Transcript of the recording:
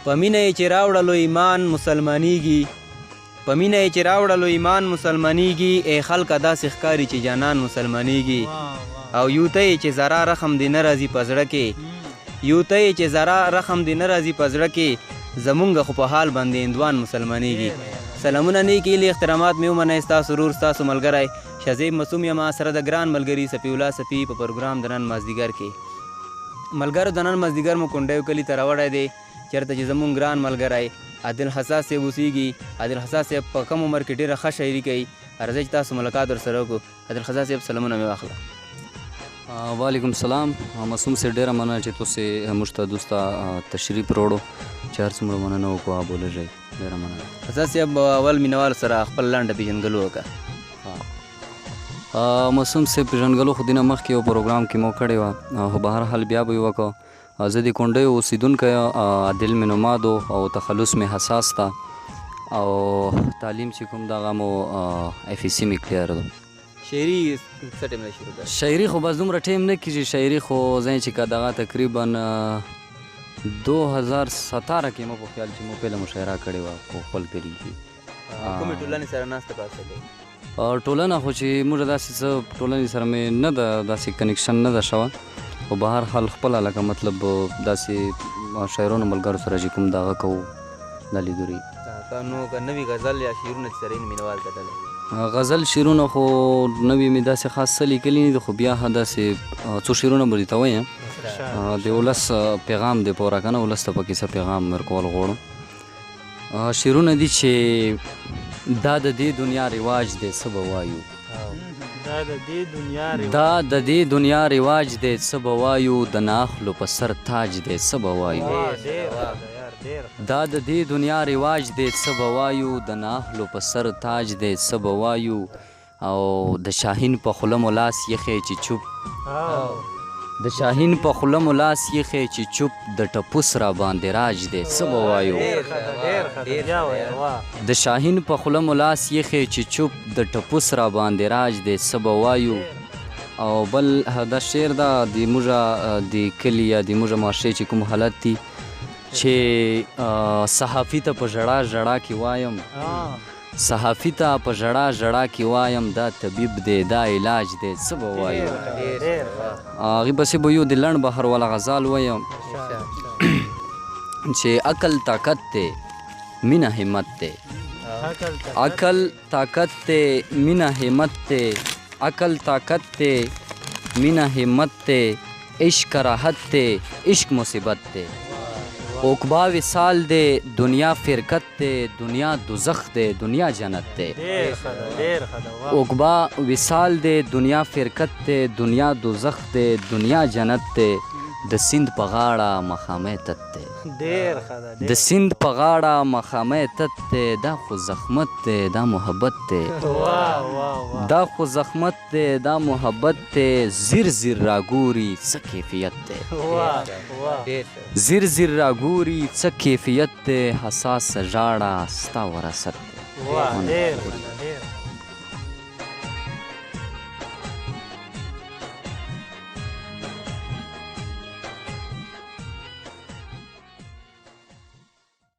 په مینه یې چې راوړلو ایمان مسلمانیږي، په مینه یې چې راوړلو ایمان مسلمانیږي، ای خلکه داسې ښکاري چې جانان مسلمانیږي. او یو ته یې چې ذره رحم دې نه راځي په زړه کې، یو ته یې چې ذره رحم دې نه راځي په زړه کې، زمونږ خو په حال باندې هندوان مسلمانیږي. سلامونه، نیکې هیلې، احترامات مې ومنئ. ستاسو ورور، ستاسو ملګری شزیب معصوم یم، سره د ګران ملګري سفیع الله سفي په پروګرام د نن مازدیګر کې. ملګرو، د نن مازدیګر مو کونډیو کلي ته راوړی دی، چېرته چې زمونږ ګران ملګری عادل حساس صاحب اوسېږي. عادل حساس صاحب په کم عمر کې ډېره ښه شاعري کوي. راځئ چې تاسو ملاقات ورسره وکړو. عادل حساس صاحب، سلامونه مې واخله. وعلیکم سلام معصوم صاحب، ډېره مننه چې تاسو موږ ته دوسته تشریف راوړو، چې هر څومره مننه وکړو هغه به لږ وي. ډېره مننه. حساس صاحب، اول مینوال سره خپل لنډه پېژندګلو وکړه. معصوم صاحب، پېژندګلو خو دینه مخکې یو پروګرام کې مو کړې وه، خو به هر حال بیا به یې وکړو. زه د کونډیو اوسېدونکی، عادل مې نومادو او تخلص مې حساس ده، او تعلیم چې کوم دغه مو اف ای سي مې کلیر ده. شاعري څه ټایم نه شروع کړه؟ شاعري خو بس دومره ټایم نه کېږي. شاعري خو ځای چې که دغه تقریبا 2017 کې مو په خیال چې مو پهله مشاعره کړې وه په خپل کلي کې. کومې ټولنې سره ناسته پاسته کوي؟ ټولنه خو چې موږ داسې څه ټولنې سره مې نه ده، داسې connection نه ده شوه، خو به هر حال خپله لکه مطلب داسې شاعرانو ملګرو سره چې کوم دغه کوو دا لیدوري. که نو که نوي غزل یا شعرونه چې سره یې مینوال ته ډلې؟ غزل شعرونه خو نوي مې داسې خاص څه لیکلي نه دي، خو بیا داسې څو شعرونه به درته وایم، د ولس پیغام دی پوره که نه، ولس ته پکې څه پیغام ورکول غواړم. شعرونه دي چې دا د دې دنیا رواج دی څه به وایو، دا د دې دنیا رواج، دا د دې دنیا رواج دی څه به وایو، د ناخلو په سر تاج دی څه به وایو، دا د دې دنیا رواج دی څه به وایو، د ناخلو په سر تاج دی څه به وایو، او د شاهین په خوله مو لاس یخی چې چوپ، د شاهین په خوله مو لاس یخی چې چوپ، د ټپوس را باندې راج دی څه به وایو، د شاهین په خوله مو لاس یخی چې چوپ، د ټپوس را باندې راج دی څه به وایو. او بل دا شعر دا د موږ د کلي یا د موږ معاشرې چې کوم حالت دي چې صحافي ته په ژړا ژړا کې وایم، صحافي ته په ژړا ژړا کې وایم، دا طبیب دی دا علاج دی څه به وایو. هغې پسې به یو د لنډ بحر والا غزال وایم چې عقل طاقت دی مینه همت دی، عقل طاقت دی مینه همت دی، عقل طاقت دی مینه همت دی، عشق راحت دی عشق مصیبت دی، عقبا وصال دی دنیا فرقت دی، دنیا دوزخ دی دنیا جنت دی، عقبا وصال دی دنیا فرقت دی، دنیا دوزخ دی دنیا جنت دی، د سیند په غاړه مخامه تت دی، د سیند په غاړه مخامه تت دی، دا خو زخمت دی دا محبت دی، دا خو زخمت دی دا محبت دی، زیر زیر راګوري څه کیفیت دی، زیر زیر راګوري څه کیفیت دی، حساس ژاړه ستا وراثت دی.